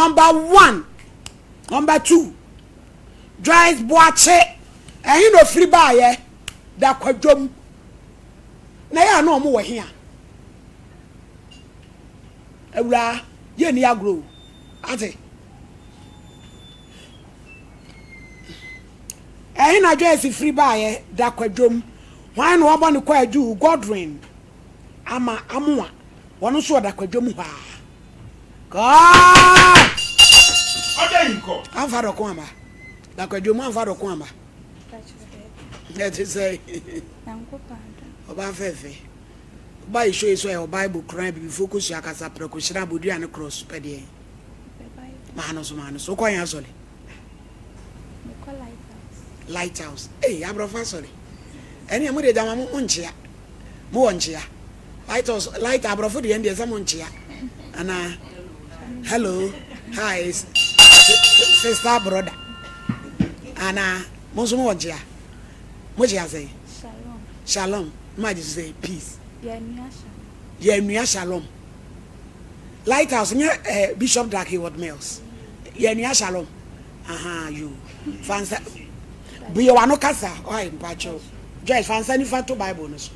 Number one, number two, Joyce Boakye, ɛhe na ofiri baayɛ? Da kwadwom. Na ɛyɛ a na wɔn wɔ he a? Awuraa, yɛ ni agorɔ o. Ate? Ɛhe na Joyce firi baayɛ? Da kwadwom. Hwan na wɔbɔ ne kwaadu? Godwin Ama Amoa. Wɔn nso wɔ da kwadwom hɔ a. Kaa! Amfa dɔko ama. Da kwadwom amfa dɔko ama. Ɛte sɛ ɔbaa fɛfɛ. Ɔbaa yi show yi so ɛwɔ Bible koran abibifo kosua kasa prɛko hyerɛn abodua ne cross pɛ deɛ. Maa no so maa no so. Wokɔ yɛn asɔre? Lighthouse. Ee aborɔfo asɔre. Ɛne mo deɛ gyama mo nkyea. Mo wɔ nkyea. Lighthouse light aborɔfo deɛ ɛndeɛ sɛ mo nkyea. Anaa hello hi sister brother. Anaa mo nso mo wɔ nkyea. Mo kyea sɛn? Shalom. Shalom. Mo agye so sɛ peace. Yɛnua shalom. Yɛnua shalom. Lighthouse nyɛ eh, Bishop Dag Heward Mills. Yɛnua shalom. Aha yo. Fansa bue w'ano kasa. Ɔyɛ mpakyɛw. Joyce fansa nifa to Bible no so.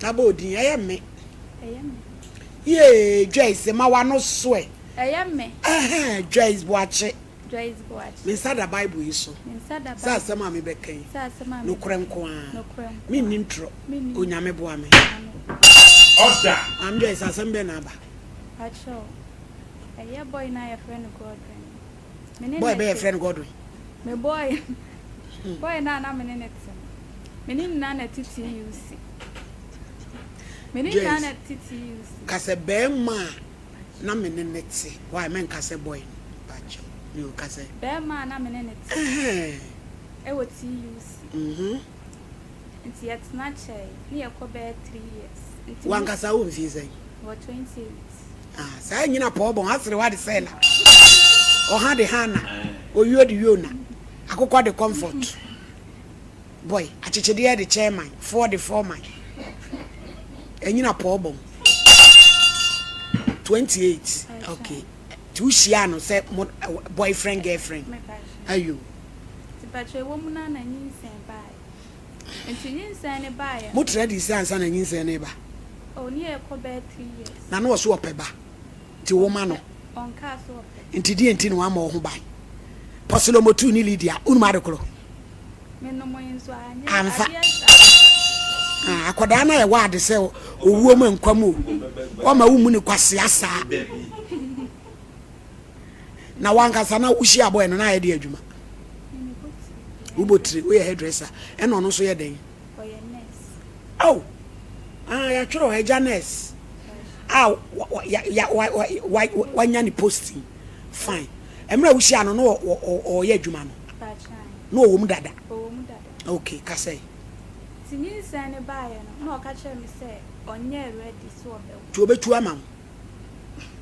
Na bɔ odin ɛyɛ me. Ɛyɛ me. Yee Joyce ma w'ano so ɛ. Ɛyɛ me. Ɛhɛn Joyce Boakye. Joyce Boakye. Me nsa da Bible yi so. Me nsa da Sɛ Bible. asɛm a mebɛka yi. Sɛ asɛm a Nokorɛ mebɛka yi. nko ara. Nokorɛ nko ara. Menni ntorɔ. Menni Onyame boa me. Nyame boa me. Order. Maame Joyce asɛm bɛn na aba? Pakyɛw, ɛyɛ boy no a yɛfrɛ no Godwin no. Me ne Boy no bɛn te. yɛfrɛ no Godwin? Me boy boy no a na me ne no te no. Me ne no nyinaa na ɛte TUC. Me ne no nyinaa Joyce, na ɛte TUC. ka sɛ bɛɛma a na me ne no te. Why menka sɛ boy no? Pakyɛw, me o ka sɛ. Bɛɛma a na me ne no te. Ɛhɛn. Ɛwɔ TUC. Mhm. Nti yɛtena kyɛe, ne yɛkɔ bɛyɛ 3 years. Nti me. Wankasa wo mfie sɛn? Wɔ 28. Ah, saa nyina pɔɔ bɔn asere wa de sɛ la. Ɔha de hana, oyuo de yona, akokɔ de comfort. Boy, akyekyedeɛ de chairman, foɔ de foreman. Ɛnyina pɔɔ bɔn. 28. Okay. Nti wohyia no sɛ mo boyfriend girlfriend. Ayo. Nti patro ɛwɔ mu na na nyinsɛn baeɛ. Nti nyinsɛn ne baeɛ Mo no. tra di sɛ ansa na nyinsɛn ne ba. Oh, ne yɛkɔ bɛyɛ 3 years. Na no ɔso ɔpɛ ba. Nti wo ma no. Ɔnkaa so ɔpɛ. Nti deɛ nti na wama wo ho ban. Pɔsilomotu ne Lydia, wonum ade korɔ. Menom nso anyɛ Amfa. adeɛ saa. Ah, akwadaa no a ɛwɔ ade sɛ owuo mu nkwa mu o. Ɔma wo mu ne kwasea saa. Na wankasa na wohyia boy no na ayɛ de adwuma. Me mebɔ tiri. Wobɔ tiri, woyɛ hairdresser. Ɛna ɔno nso yɛ dɛn? Ɔyɛ nurse. Oh, ah, yɛatwerɛ agya nurse. A wanya ne posting. Fine. Mmerɛ a wohyia no na ɔyɛ adwuma no. Bakyan. Na ɔwɔ mu dada. Ɔwɔ mu dada. Okay, kasa yi. Nti nyinsɛn ne baeɛ no, na ɔka kyerɛ me sɛ ɔnyɛɛ ready sɛ ɔbɛwo. Nti ɔbɛtu ama wo.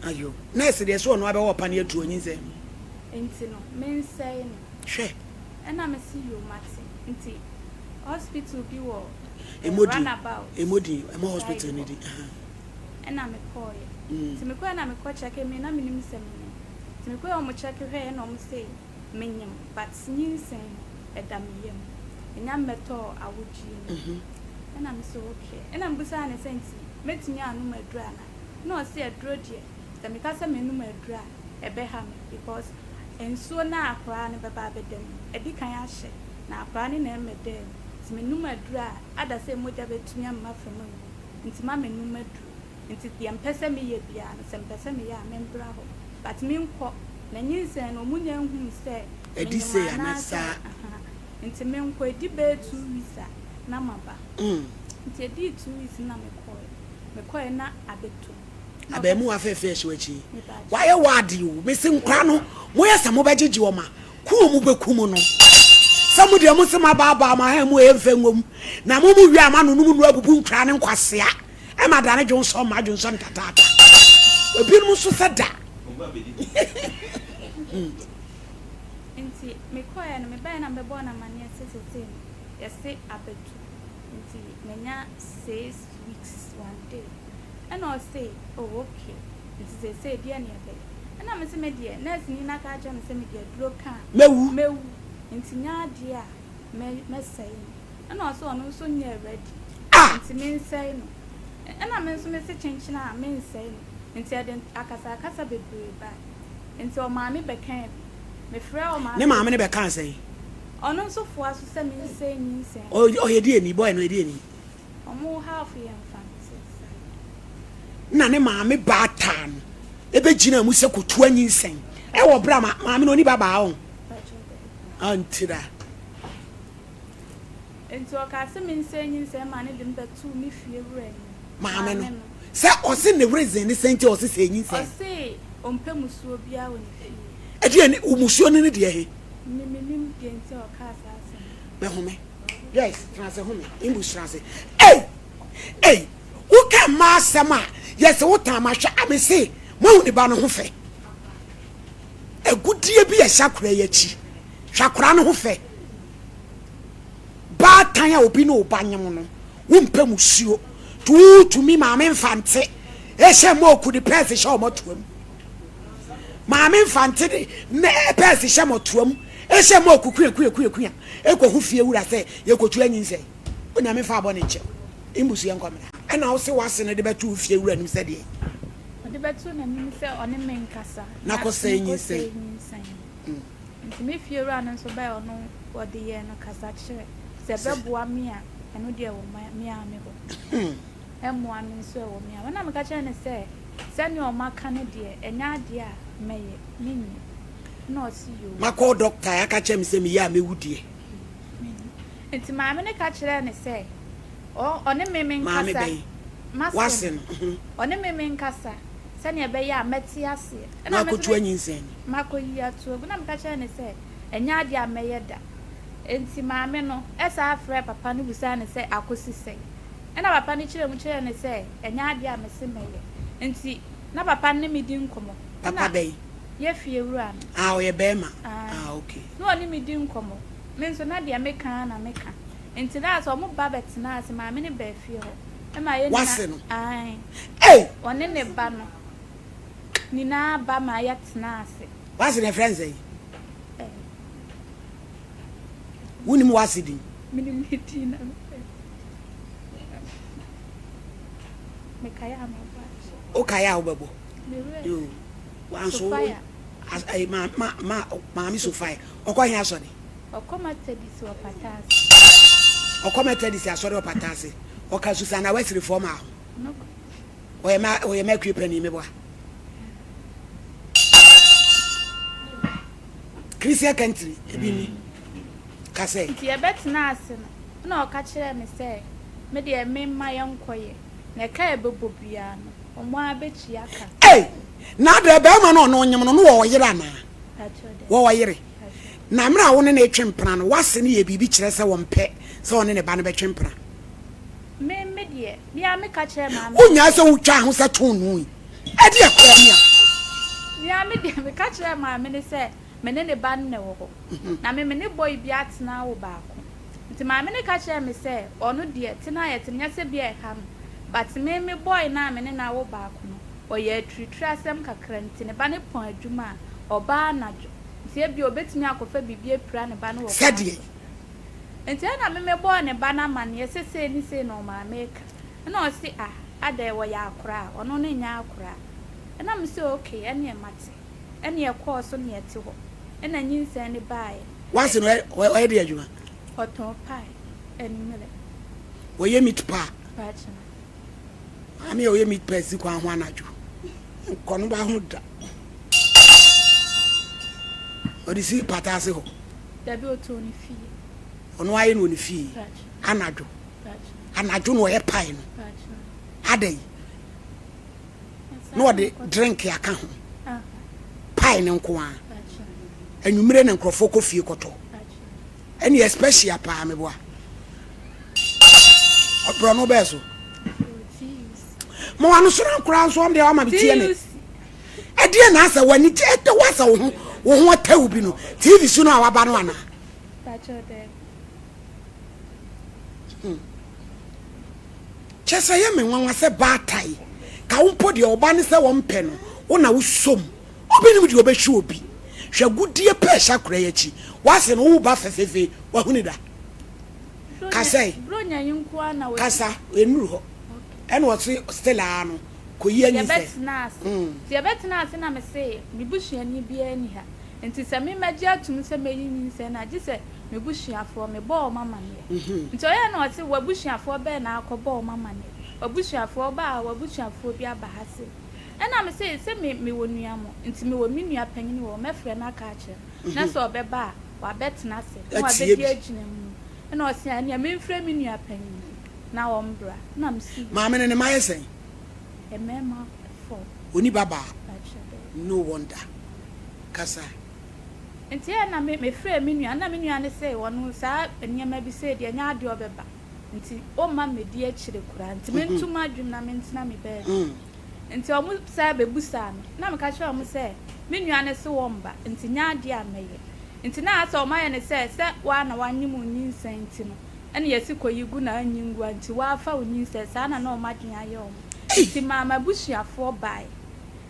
Ayo. Nurse deɛ sɛ ɔno abɛwɔ ɔpa ne atu ɔnyinsɛn mu. Nti no, mensɛe no. Hwɛ. Ɛna me se yo mate. Nti hospital bi wɔ Ɛmmɔ din. runabout. Ɛmmɔ din. Ɛmmɔ hospital side no hɔ. din. Aha. Ɛna mekɔɔyɛ. Nti mekɔɔyɛ na mekɔ check me na menim sɛ menyim. Nti mekɔɔyɛ ɔmo check hwɛɛ na ɔmo se menyim but nyinsɛn no ɛda me yam. Ɛnya mmɛtɔɔ awodwie mu. Ɛna me se okay. Ɛna mebisaa ne sɛ nti mɛtumi anom aduro ana? Na ɔse aduro deɛ sɛ meka sɛ menom aduro a ɛbɛha me because nsuo no a akwaraa no bɛba abɛda mu no ɛdi kan ahyɛ na akwaraa no na ɛmmɛdaa mu. Nti menom aduro a ada sɛ mogya bɛtumi amma fam agu nti ma menom aduro. Nti deɛ mpɛ sɛ meyɛ biara no sɛ mpɛ sɛ meyɛ a membra hɔ but menkɔ na nyinsɛn no ɔmo nya nhuu sɛ Ɛdi menyim sei ana anaasɛ saa. aha nti menkɔ ɛdi bɛyɛ 2 weeks a na maba. Nti ɛdii 2 weeks na mekɔɛ. Mekɔɛ na abɛto mu. Na ɔka Abaamuwa fɛfɛ ɛhyɛ w'akyi. Mepa Wayɛ wade o. Mesi nkora no, moyɛ sɛ mobɛgyegye wɔn a, ku wɔn bɛku mu no. Sɛ mo deɛ mo se mo abaabaa mo aha mu ɛyɛ mfɛ ngom. Na mo mo wie a mo ano nom nu abubu nkora ne nkwasea. Ɛma dane dwonsɔ ma dwonsɔ no tataata. Ebinom nso sɛ da. Nti mekɔɛ no mebaeɛ na mebɛbɔɔ no amanneɛ sɛ seesei no yɛse abɛto nti manya 6 weeks 1 day. Ɛna ɔse oh okay nti seesei deɛ ne yɛbɛyɛ. Ɛna me se me deɛ, nɛɛseni no aka akyerɛ me sɛ mede aduro ka a, Mɛwu. mɛwu. Nti nyɛ adeɛ a mɛ, mɛsɛe no. Ɛna ɔse ɔno nso nyɛɛ ready. Ah! Nti mensɛe no. Ɛna me nso mese kyenkyen a mensɛe no. Nti ɛde akasakasa bebree bae. Nti ɔmaame bɛkaa bi. Mefrɛɛ ɔmaame Ne no. maame no bɛkaa sɛn? Ɔno nso foa so sɛ mensɛe nyinsɛn no. Ɔyɛ deɛni? Boy no ɔyɛ deɛni? Ɔmo half yɛ Mfantse side. Nna ne maame baataa no bɛgyinaa mu sɛ kotoa nyinsɛn wɔ berɛ a maame no ɔni ba baa ɔn antira. Nti ɔkaa se mensɛe nyinsɛn ma no de me bɛtoo me fie wura anim. Maame no sɛ ɔse ne reason ne sɛn nti a ɔse sɛe nyinsɛn. Ɔse ɔmpɛ musuo biara wɔ ne fie. Ɛdeɛn ne musuo no ne deɛ he? Me menim deɛ nti a ɔkaa saa asɛm no. Bɛhome. Joyce tena ase home. Mbu tena ase. Ei! Ei! Woka mmaa asɛm a yɛse wo tan ma hwɛ a mese moahu ne ba no ho fɛ. Agudie bi ɛhyɛ akora yi akyi. Hwɛ akora no ho fɛ. Baatan a obi ne wo ba nyem no, wompɛ musuo. To wotumi maame mfante ɛhyɛ mɔɔku de pɛɛse hyɛ ɔmɔtoam. Maame mfante de pɛɛse hyɛ mɔtoam ɛhyɛ mɔɔku kua kua kua kua. Ɛkɔhu fie wura sɛ yɛkɔtua nyinsɛn. Onyame mfa bɔne nkyɛ wo. Mbusu yɛnkɔ mmra. Ɛna wose w'ase no de bɛto wo fie wura anim sɛ deɛn? Ɔde bɛto n'anim sɛ ɔne me nkasa. Na kɔsɛe nyinsɛn. Kɔsɛe nyinsɛn. Nti me fie wura no nso bae ɔno ɔde yɛɛ no kasakyerɛ sɛ ɛbɛboa me a ɛno deɛ ɛwɔ me ara me hɔ. Ɛmmoa me nso ɛwɔ me ara. Ɛna meka kyerɛɛ no sɛ sɛdeɛ wɔaka no deɛ ɛnyɛ adeɛ a mɛyɛ, menyɛ. Ɛna ɔse yoo. Makɔ dɔkta aka kyerɛ me sɛ meyɛ a mɛwu deɛ. Nti maame no ka kyerɛɛ no sɛ ɔne me Maame menkasa. bɛn? M'ase W'ase no. no. Mhm. Ɔne me menkasa sɛnea ɛbɛyɛ a mɛte aseɛ. Na Ɛna me nso akɔtu me anyinsɛn no. makɔyi ato agu. Na meka kyerɛɛ no sɛ ɛnyɛ adeɛ a mɛyɛ da. Nti maame no san frɛɛ papa no bisaa no sɛ akɔsi sɛn. Ɛna papa no kyerɛɛ mu kyerɛɛ no sɛ ɛnyɛ adeɛ a mese mɛyɛ. Nti na papa no ne me di nkɔmmɔ. Papa Ɛna bɛn? yɛ fie wura no. Ah, ɔyɛ bɛrima. Ae. Ah, okay. Na ɔne me di nkɔmmɔ. Me nso, na deɛ meka ara na meka. Nti last wɔn ba bɛtenaa ase, maame no baa fie hɔ. Ɛma yɛn nyinaa. W'ase no? Ae. Ei! Ɔne ne ba no nyinaa ba maa yɛtenaa ase. W'ase no, yɛfrɛ no sɛn? Eh. Wonim w'ase din? Menim ne din na mefrɛ no. Mekae a mabɔ akyɛ. Wokae a wobɛbɔ? Me werɛ. Yoo. Wanso wo. Sophia. As, eh, ma, ma, ma, maame Sophia. Ɔkɔ he asɔre? Ɔkɔ Methodist wɔ Pata ase. Ɔkɔ Methodist asɔre wɔ Pata ase. Ɔka Susanna Wesley foɔ maa ho. Nokorɛ. Ɔyɛ ma, ɔyɛ Mercury panin, meboa. Christian country, ebi ni. Ka sɛ. Nti yɛbɛtenaa ase no, ɛna ɔka kyerɛɛ me sɛ, me deɛ memma yɛnkɔyɛ, na ɛka a ɛbɛbɔ biara no, wɔn ara bɛtua ka. Ei! Na adɛn, barima no a ɔne wo nyem no, no wɔ ɔyere anaa? Wɔ ɔyere. Na mmerɛ a wo ne no retwe mpena no, w'ase no yɛ biribi kyerɛ sɛ ɔmpɛ sɛ ɔne ne ba no bɛtwe mpena? Me, me deɛ, me ara meka kyerɛɛ maame no Wonyaa sɛ. sɛ wotwaa ho sɛ toonoo yi, ɛdeɛ koraa ni a? Me ara me deɛ, meka kyerɛɛ maame no sɛ me ne ne ba no na ɛwɔ hɔ. Na me, me ne boy bi atena awo baako. Nti maame no ka kyerɛɛ me sɛ ɔno deɛ, tena a yɛte no, nyɛ sɛ bi a ɛha no, but me, me boy no a me ne no awo baako no, Ɔyɛ aturituri asɛm kakra nti ne ba no pɔn adwuma a, ɔba anadwo. Nti ebia obetumi akɔfa biribi apira ne ba no wɔ kwan Sɛdeɛ. so. Nti ɛna me mebɔɔ ne ba no amaneɛ sɛ sei ne sei na ɔmaame reka. Ɛna ɔse ah, adɛn ɔyɛ akoraa? Ɔno no nyɛ akoraa. Ɛna mese okay, ɛneɛ mate. Ɛne ɛkɔɔ so ne yɛte hɔ. Ɛna nyinsɛn no baeɛ. W'ase no ɔyɛ deɛ adwuma? Ɔtɔn pie anwummerɛ. Ɔyɛ meat pie? Pakyɛ. Maame a ɔyɛ meat pie si kwan ho anadwo. Nkɔ no ba ho da. Ɔde si pata ase hɔ. Dabi ɔtɔn ne fie. Ɔno ayɛ no wɔ ne fie. Anadwo. Anadwo na ɔyɛ pie no. Adɛn? Na ɔde drink aka ho. Pie no nko ara. Anwummere na nkurɔfoɔ kɔ fie kɔtɔ. Ɛne special paa meboa. Ɔbrɔ no bɛɛ so. Ma wano soro koraa nso ɔm deɛ wama me tie me. Ɛdeɛ na asɛ w'ani gye ɛtɛ w'asɛ wo ho wo ho atɛw bi no TV so no a waba no anaa. Hmm. Kyɛ sɛ yɛ me nwanwa sɛ baatae ka wo mpo deɛ ɔba ne sɛ wɔmpɛ no wo na wosom. Obi nim deɛ ɔbɛhwe obi. Hwɛ agudeɛ pɛ ɛhyɛ akora yi akyi. W'ase no wo ba fɛfɛɛfɛ wahuni da. Kasa yi. Kasa ɛnuru hɔ. Ɛna ɔse still aa no kɔyi anyinsɛn. Yɛbɛtena ase. Nti yɛbɛtena ase na mese me busuani biara nni ha. Nti sɛ me mɛgye atum sɛ mɛyi nyinsɛn no a gye sɛ me busuafoɔ mebɔ wɔn amaneɛ. Nti ɔyɛɛ na ɔse w'abusuafoɔ bɛn na akɔbɔ wɔn amaneɛ? W'abusuafoɔ ba a w'abusuafoɔ bi aba ha sei. Ɛna me se, sɛ me, mewɔ nua mo, nti mewɔ me nua panyini wɔ hɔ, mɛfrɛ no aka akyerɛ no, na sɛ ɔbɛba a, wabɛtena ase, na Atie wabɛdi bi. agyina mu. Ɛna ɔse, ɛneɛ memfrɛ me nua panyini na ɔmbra. Ɛna me se, yoo. Maame no ne mma yɛ sɛn? Mmarima four. Ɔnni ba baa? Pakyɛ daabi. No wonder. Kasa. Nti ɛna me, mefrɛɛ me nua, ɛna me nua no se, ɔno saa nneɛma bi sei deɛ, ɛnyɛ adeɛ ɔbɛba. Nti ɔmma mmɛdi akyire koraa, nti mento m'adwene na mentena me baabi. Nti wɔn san bɛbusaa me, na meka kyerɛɛ wɔn sɛ, me nua no se wɔmba, nti nyɛ adeɛ a mɛyɛ. Nti na asɛ wɔn ayɛ no sɛ, sɛ woa na woanyem wo nyinsɛn nti no, ɛna yɛse kɔyi gu na anyi ngu a, nti woafa wo nyinsɛn, saa na na wɔn adwene ayɛ wɔn. Nti maa m'abusuafoɔ baeɛ,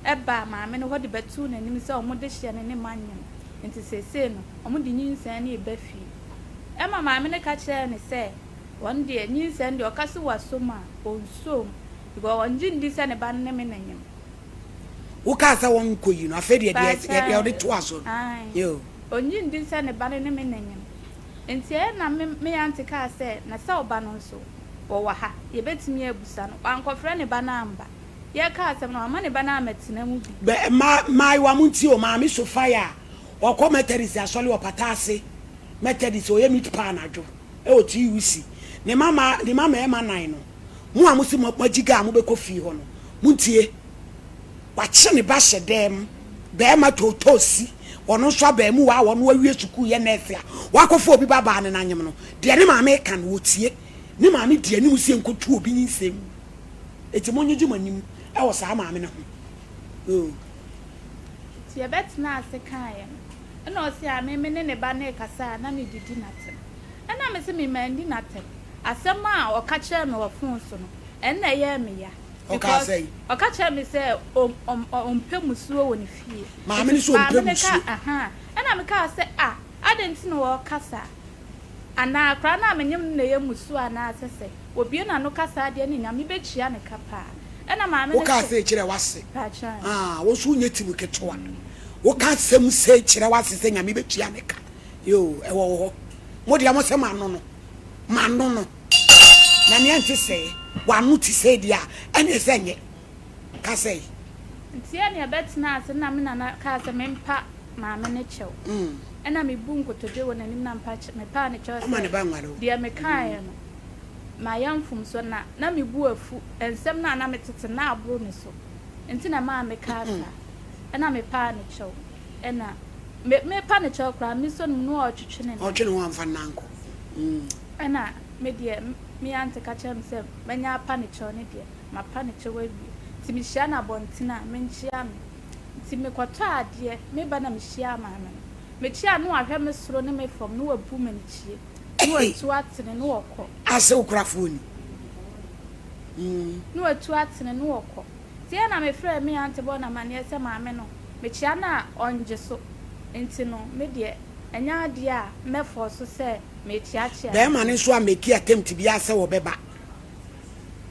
ɛbaa maame no hɔ de bɛtoo n'anim sɛ wɔn dehyeɛ no ne manyem, nti seesei no, wɔde nyinsɛn no reba fie. Ɛma maame no ka kyerɛɛ no sɛ, wɔn deɛ, nyinsɛn deɛ ɔka sɛ wasɔ mu a, ɔnsɔɔ mu. Because ɔngye nndi sɛ ne ba no ne me na nyem. Wo kaa sɛ wɔn nkɔ yi no, afei deɛ deɛ deɛ ɔde toa so no. Ae. Yoo. Ɔngye nndi sɛ ne ba no ne me na nyem. Nti ɛyɛ na me me aunty kaa sɛ, na sɛ ɔba no nso, wɔwɔ ha, yɛbɛtumi abusa no. Wankɔfrɛ ne ba no amba. Yɛreka asɛm no, wamma ne ba no ammɛtena mu bi. Bɛ mma mmaayewa montie o, Maame Sophia a ɔkɔ Methodist asɔre wɔ Pata ase Methodist, ɔyɛ meat pie anadwo wɔ TUC. Ne mma mmaa, ne mma mmarima nan no, mo a mose mo moagyiga a mobɛkɔ fie hɔ no, montie. Wakye ne ba hyɛ dɛm, barima tootoosi, ɔno nso abaamuwa a ɔno awie sukuu yɛ nɛɛse a wakɔfa obi ba baa ne nanyem no, deɛ ne maame reka no, ɔtie. Ne maame di anim sɛ yɛnkɔtu obi nyinsɛn mu. Enti monyegye mo anim wɔ saa maame no ho. Oo. Nti yɛbɛtenaa ase kaeɛ no, Ɛna ɔse a me me ne ne ba no rekasa a na me didi n'atɛm. Ɛna me se me mandi n'atɛm. Asɛm a ɔka kyerɛɛ me wɔ phone so no, ɛno na ɛyɛɛ me ya. Ɔkaa Because sɛn? ɔka kyerɛɛ me sɛ ɔm ɔm ɔmpɛ musuo wɔ ne fie. Maame no Nti se ɔmpɛ maame no ka musuo. ahaa. Ɛna me kaa sɛ ah adɛn nti na ɔɔka saa? Anaa akwadaa no a menyem no na ɛyɛ mmusuo anaa sɛ sɛ wɔbue n'ano ka saa deɛ ne Nyame bɛtua ne ka paa. Ɛna maame no Wokaa se. sei kyerɛɛ w'ase? Pakyɛ. Ah, wo nso wonyɛ tim ketewa. Woka asɛm sei kyerɛ w'ase sɛ Nyame bɛtua ne ka. Yoo, ɛwɔ wo hɔ. Mo deɛ mo sɛ m'ano no, m'ano no. Na nea ɛnte sɛɛ, w'ano te sei deɛ a, ɛneɛ sɛ ɛnyɛ. Ka sɛi. Nti ɛne ɛbɛtenaa ase na me nana kaa sɛ mempa maame no kyɛw. Ɛna mebuu nkotodwe wɔ n'anim na mpa mepaa no kyɛw Ɔma ne sɛ ba nware wo. deɛ mekaeɛ no, mayɛ mfomsoɔ na na me bo afu, nsɛm no a na metete no na aboro me so nti na ɛmaa mekaa saa. Ɛna mepaa no kyɛw. Ɛna me mepa no kyɛw koraa mesɔ no mu na ɔretwetwe ne nan. Ɔretwe ne ho amfa ne nan ankɔ. Ɛna me deɛ me aunty ka kyerɛɛ me sɛ manya apa no kyɛw no deɛ, mapa no kyɛw awie. Nti mehyia no abɔnten a, menkyea no. Nti mekɔtɔɔ adeɛ, meba na mehyiaa maame no. Mekyeaa no na wahwɛ me soro ne me fam na wabu m'anikyie, na watu atene na ɔkɔ. Ase wo korafoɔ ni. Mm. Na watu atene na ɔkɔ. Nti ɛna mefrɛɛ me aunty bɔɔ no amaneɛ sɛ maame no, mekyea no a ɔngye so. Nti no, me deɛ, ɛnyɛ adeɛ a mɛfɔɔso sɛ mekyeakyea no Bɛɛma no bio. nso ammeki attempt biara sɛ ɔbɛba.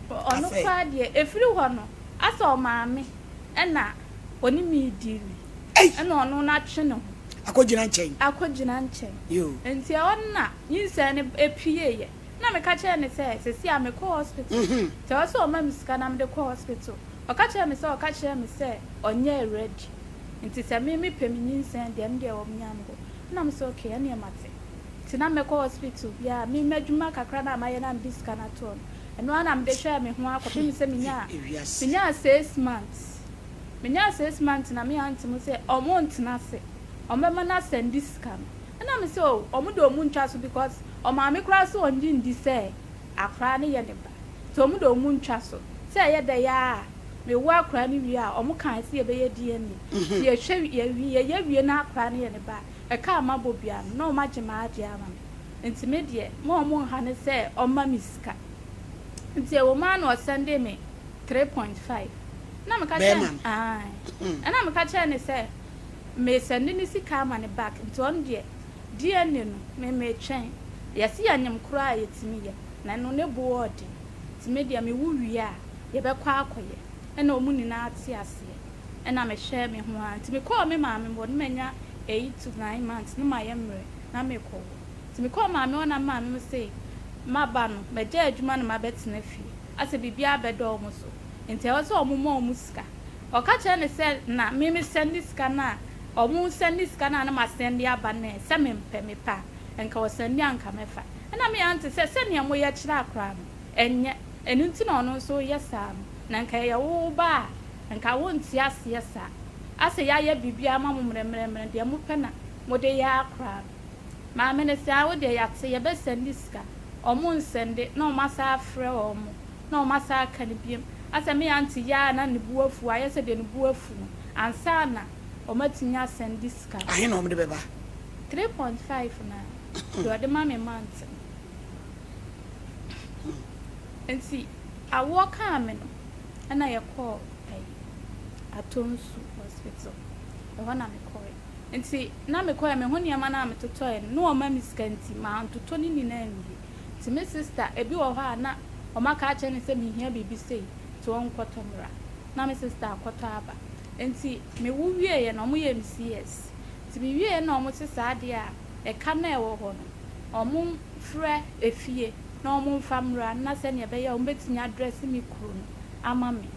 Ka Ɔno sɛ. koraa deɛ, ɛfiri hɔ no, asɛ ɔmaame ɛna ɔne me redi Ei! ɛna ɔno no atwe ne ho. Akɔgyina nkyɛn. Akɔgyina nkyɛn. Yoo. Nti ɛhɔ no na nyinsɛn no pieeɛ. Ɛna meka kyerɛɛ no sɛ, seesei a mekɔ hospital, nti ɛwɔ sɛ ɔma me sika na mede kɔ hospital. Ɔka kyerɛɛ me sɛ ɔka kyerɛɛ me sɛ ɔnyɛɛ ready, nti sɛ me mepɛ me nyinsɛn deɛ, ɛno deɛ ɔmnya me hɔ. Ɛna mese okay, ɛneɛ mate. Nti na mɛkɔ hospital biara, me m'adwuma kakra no a mayɛ no a mede sika no ato hɔ no, Ɛno ara na mede hwɛɛ me ho ara kɔpem sɛ menyaa menyaa six months. Menyaa six months na me aunty mo sɛ ɔmo ntena ase, ɔmo bɛma no asɛnde sika no. Ɛna me sɛ oh ɔmo de ɔmo ntwa so because ɔmaame koraa se ɔngye ndi sɛ akwadaa no yɛ ne ba. Nti ɔmo de ɔmo ntwa so. Sɛ ɛyɛ dɛ ara a mewo akwadaa no wie a ɔmo kae sɛ yɛbɛyɛ DNA. Nti yɛhwɛ yɛwie yɛyɛ wie na akwadaa no yɛ ne ba a, ɛka a mabɔ biara no na ɔmo agye m'adeɛ ama me. Nti me deɛ ma ɔmo nha no sɛ ɔmma me sika. Nti ɛwɔ mu ara na ɔsɛndee me 3.5. Ɛna meka kyerɛɛ Bɛɛma no no. ae. Ɛna meka kyerɛɛ no sɛ. Me sɛnde ne sika ama no back nti ɔno deɛ DNA no me metwɛn. Yɛse yɛnyem koraa a yɛtumi yɛ na ɛno ne bo ɔɔden nti me deɛ me wo wie a yɛbɛkɔ akɔyɛ ɛna ɔmo nyinaa te aseɛ ɛna me hwɛɛ me ho ara nti me kɔɔ me maame hɔ no manya 8 to 9 months no mayɛ mmerɛ na mekɔ wo nti me kɔɔ maame hɔ na me maame mo se maba no magyae adwuma na mabɛtena fie asɛ biribiara abɛdɔ ɔmo so nti ɛwɔ sɛ ɔmo ma ɔmo sika Ɔka kyerɛɛ no sɛ na me me sɛnde sika no a ɔmo sɛnde sika no a na ma sɛnde aba no ɛ sɛ me mpɛ me pɛ a nka ɔsɛnde a nka mɛfa. Ɛna me aunty sɛ sɛnea mo yɛ kyerɛ akora no ɛnyɛ ɛno nti na ɔno nso yɛ saa no na nka ɛyɛ wo ba a nka wo nte aseɛ saa asɛ yayɛ biribiara ma mo mrɛmrɛmrɛ deɛ mo pɛ na mo de yɛ akora no. Maame no sɛ aa wo deɛ yate yɛbɛ sɛnde sika ɔmo nsɛnde na ɔmo asan afrɛ ɔmo na ɔmo asan aka no biom asɛ me aunty yɛ a na ne bo afu ayɛ sɛ deɛ ne bo afu no ansa na ɔmo atumi asɛnde sika no. Ahe na ɔmo de bɛba? 3.5 na deɛ ɔde ma me month no nti awoɔ kaa me no ɛna yɛkɔɔ ɛyi Atonsu hospital ɛhɔ na mekɔɛ nti na mekɔɛ me ho nneɛma no a metotɔɛ no na wɔma me sika nti mantotɔ ne nyinaa anwie. Nti me sister, ebi wɔ hɔ a na wɔaka akyerɛ no sɛ mehia biribi sei nti ɔnkɔtɔ mmra. Na me sister akɔtɔ aba. Nti me wo wieɛ no wɔyɛɛ me CS. Nti me wieɛ na wɔse saa adeɛ a ɛka no a ɛwɔ hɔ no wɔmfrɛ efie na wɔmfa mmra na sɛdeɛ ɛbɛyɛ a wɔbɛtumi adrɛse me kuro no ama me.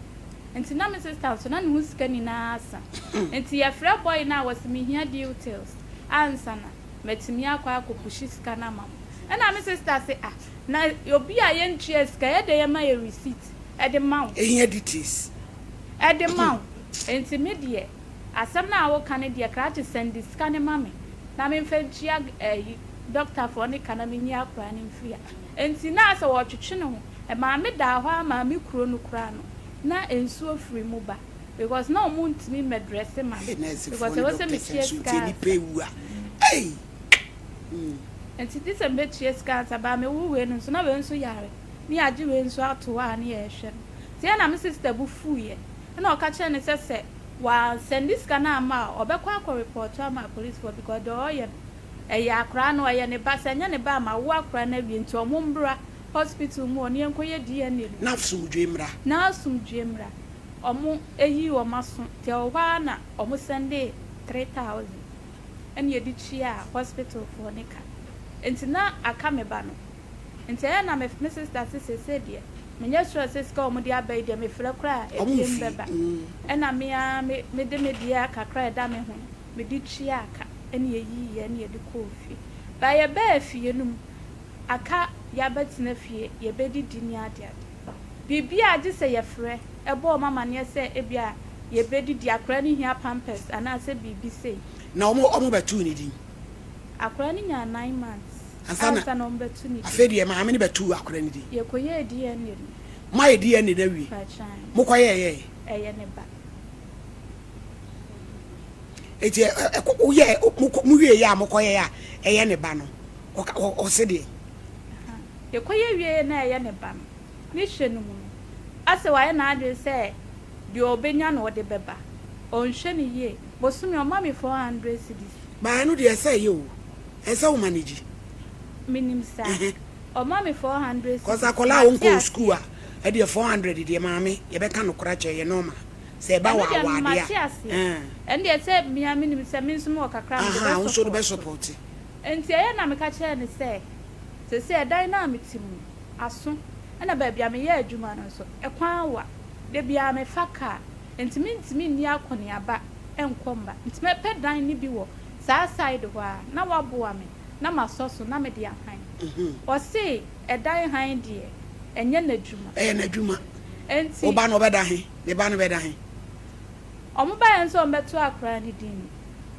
Nti na me sister nso na ne ho sika nyinaa asa. Nti yɛfrɛ boy no a wɔse mehia details ansa na matumi akɔ akɔ pushi sika no ama mo. Ɛna me sister se ah na obi a yɛntua sika yɛdɛ yɛma yɛ receipt ɛde ma wo. Ehia details. Ɛde ma wo. Nti me deɛ asɛm no a woka no deɛ krakye sɛnde sika no ma me na memfa ntua ɛyi doctor foɔ no ka na menyi akwadaa no mfiri ha. Nti na asɛ ɔretwetwe ne ho. Ɛmaa me daa hɔ ara maa me kuro no koraa no na nsuo firi mu ba because na ɔmo ntumi mmɛ dresse ma me Hey because nursefoɔ ne ɛwɔ sɛ doctors metua nso sika nti nnipa ansa. ewu a ei. Nti gye sɛ mɛtua sika ansa but me wo wei no nso na wei nso yare ne yɛagye wei nso ato hɔ a ne yɛrehwɛ no nti ɛna me sister bo fuiɛ ɛna ɔka kyerɛɛ no sɛ sɛ wansɛnde sika no amma a ɔbɛkɔ akɔ report ama apolicefoɔ because deɛ ɔreyɛ no ɛyɛ akoraa no ɔyɛ ne ba sɛ ɛnyɛ ne ba a mawo akoraa no awie nti ɔmo mbra hospital mu hɔ ne yɛnkɔyɛ DNA no Na asomdwoe mmra. Na asomdwoe mmra ɔmo yii ɔmo aso nti ɛwɔ hɔ ara na ɔmo sɛndee 3000. ɛna yɛde tuaa hospital foɔ no ka nti na aka me ba no nti ɛyɛ na me me sister se seesei deɛ menyɛ sure sɛ sika a wɔde aba yi deɛ mefrɛ koraa a Ɔmo ebiem mfi bɛba mm. ɛna me ara me mede me deɛ kakra a ɛda me ho no mede tuaa ka ɛna yɛyiiɛ ɛna yɛde kɔɔ fie but yɛbaa fie no mu aka yɛabɛtena fie yɛbɛdidi ne adeade biribiara gye sɛ yɛfrɛ bɔ wɔn amaneɛ sɛ ebia yɛbɛdidi, akwadaa no hia pampers anaasɛ biribi sei. Na wɔn wɔn bɛtoo ne din. Akwadaa no nyaa nine months Ansa na ansa na wɔbɛto ne din. Afei deɛ maame no bɛtoo akwadaa no din. Yɛkɔyɛɛ DNA no. Moayɛ DNA no awie? Pakyɛn. Mokɔyɛɛ yɛɛ? Ɛyɛ ne ba. Eti ɛ ɛ ɛkɔ woyɛɛ mokɔ mowie yɛ a mokɔyɛɛ a ɛyɛ ne ba no ɔka ɔ ɔse deɛn? Aha. Yɛkɔyɛ wieeɛ na ɛyɛ ne ba no. Ne hwɛ no mu no, asɛ wayɛ n'adwene sɛ deɛ ɔbɛnya no ɔde bɛba. Ɔnhwɛ no yie. Bosome ɔma me 400 cedis. But ɛno deɛ ɛsɛ ɛyɛ o. Ɛsɛ wo manage. Menim saa. Ɔma me 400 Cause cedis. akwadaa a Mate ɔnkɔɔ sukuu aseɛ. a, ɛdeɛ 400 deɛ maame yɛbɛka nokorɛ akyerɛ ɛyɛ normal. Sɛ ɛba Ɛno wɔ deɛ awadeɛ mate a. aseɛ. Ɛɛn. Ɛno deɛ sɛ me ara menim sɛ me nso mewɔ kakra a mede Ahaa, wo nso wode bɛ bɛ support. support. Nti ɛyɛ na meka kyerɛɛ no sɛ, seesei ɛdan no a mete mu no, aso, ɛna baabi a meyɛ adwuma no nso, ɛkwan awa. Da biara mefa kaa, enti mentumi nni akɔneaba nkɔ mma. Nti mɛpɛ dan no bi wɔ saa side hɔ ara na wɔaboa me na masɔ so na mede ahan. Ɔse ɛdan han deɛ, ɛnyɛ n'adwuma. Ɛyɛ n'adwuma. Enti. Wo ba no ɔbɛda he? Ne ba no bɛda he? Wɔbaeɛ nso a wɔbɛto akwadaa no din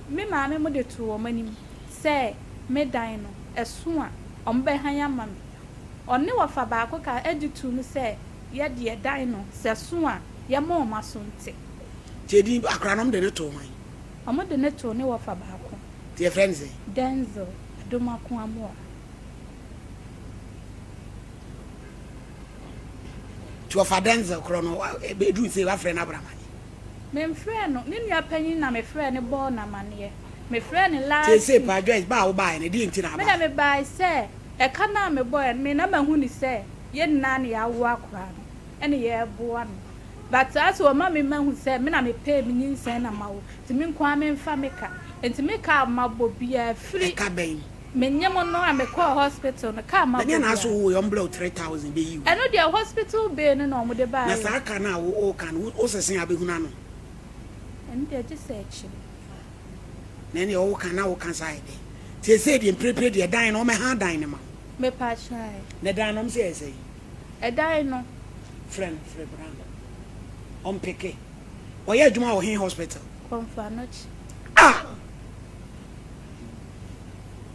no, me maame mo de too wɔn anim sɛ me dan no, ɛso a, wɔbɛhan ama me. Ɔne wɔfa baako ka gye too mu sɛ yɛ deɛ dan no sɛ so a yɛma wɔn aso nte. Nti edin akora no wɔn de no too hwan? Wɔn de no too ne wɔfa baako. Nti yɛfrɛ no sɛn? Denzel Adomako Amoah. Nti wɔfa Denzel korɔ no ɛduru sei wafrɛ no Abramane? Memfrɛɛ no. Ne nua panyin na mefrɛɛ no bɔɔ no amaneɛ. Mefrɛɛ no last Seesei week. paa Joyce, ba a wobaeɛ no, ɛdeɛn nti na Me na wobaeɛ? mebae sɛ ɛka no a mebɔeɛ no, me na mahu no sɛ yɛn nyinaa na yɛawo akwadaa no ɛna yɛreboa no. But asɛ wɔma me mahu sɛ me na mepɛɛ me nyinsɛn na mawo nti me nko ara memfa me ka. Nti me ka a mabɔ biara firi Ɛka bɛn? me nyem no a mekɔɔ hospital no ka a Na mabɔ deɛ na aso biara. wo yɛ ɔmbrɛ wo 3000 bɛyi wo. Ɛno deɛ hospital bill no na wɔde Na baeɛ. saa ka no a wo woka no wo sese a wobɛhunu ano? Ɛno deɛ gye sɛ akyire. Na ɛneɛ wo ka na wo ka saa yɛ dɛn? Seesei deɛ mprepre deɛ dan no ɔmɛha dan no ma wo. Mepakyɛw ɛ. Na dan no ɔmo sɛ yɛ sɛn? Ɛdan no. Frɛ no frɛ bra no ɔmpeke. Ɔyɛ adwuma wɔ he hospital? Komfo Anokye. Ah!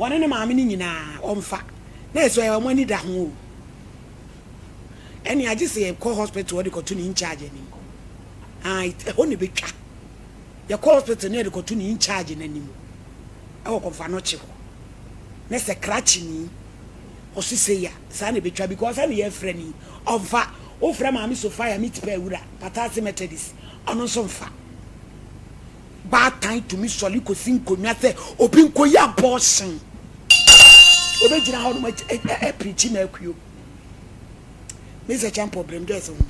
Wɔne ne maame no nyinaa ɔmfa. Na ɛsɛ ɔyɛ wɔn ani da ho o. Ɛne agye sɛ yɛkɔ hospital ɔde kɔto ne in charge anim. Ah, ɛhɔ na ɛbɛtwa. Yɛkɔ hospital na yɛde kɔto ne in charge n'anim. Ɛwɔ Komfo Anokye hɔ. Na sɛ krakye ni ɔse sei a, saa na ɛbɛtwa because ɛne yɛfrɛ no yi ɔmfa. Wofrɛ maame Sophia meat pie wura, Patase Methodist, ɔno nso mfa. Baatan tumi sɔre kɔsi nkonnwa sɛ obi nkɔyi abortion. Obɛgyina hɔ nom apirikyi ma akuo. Mr. Champɔ brem Joyce home.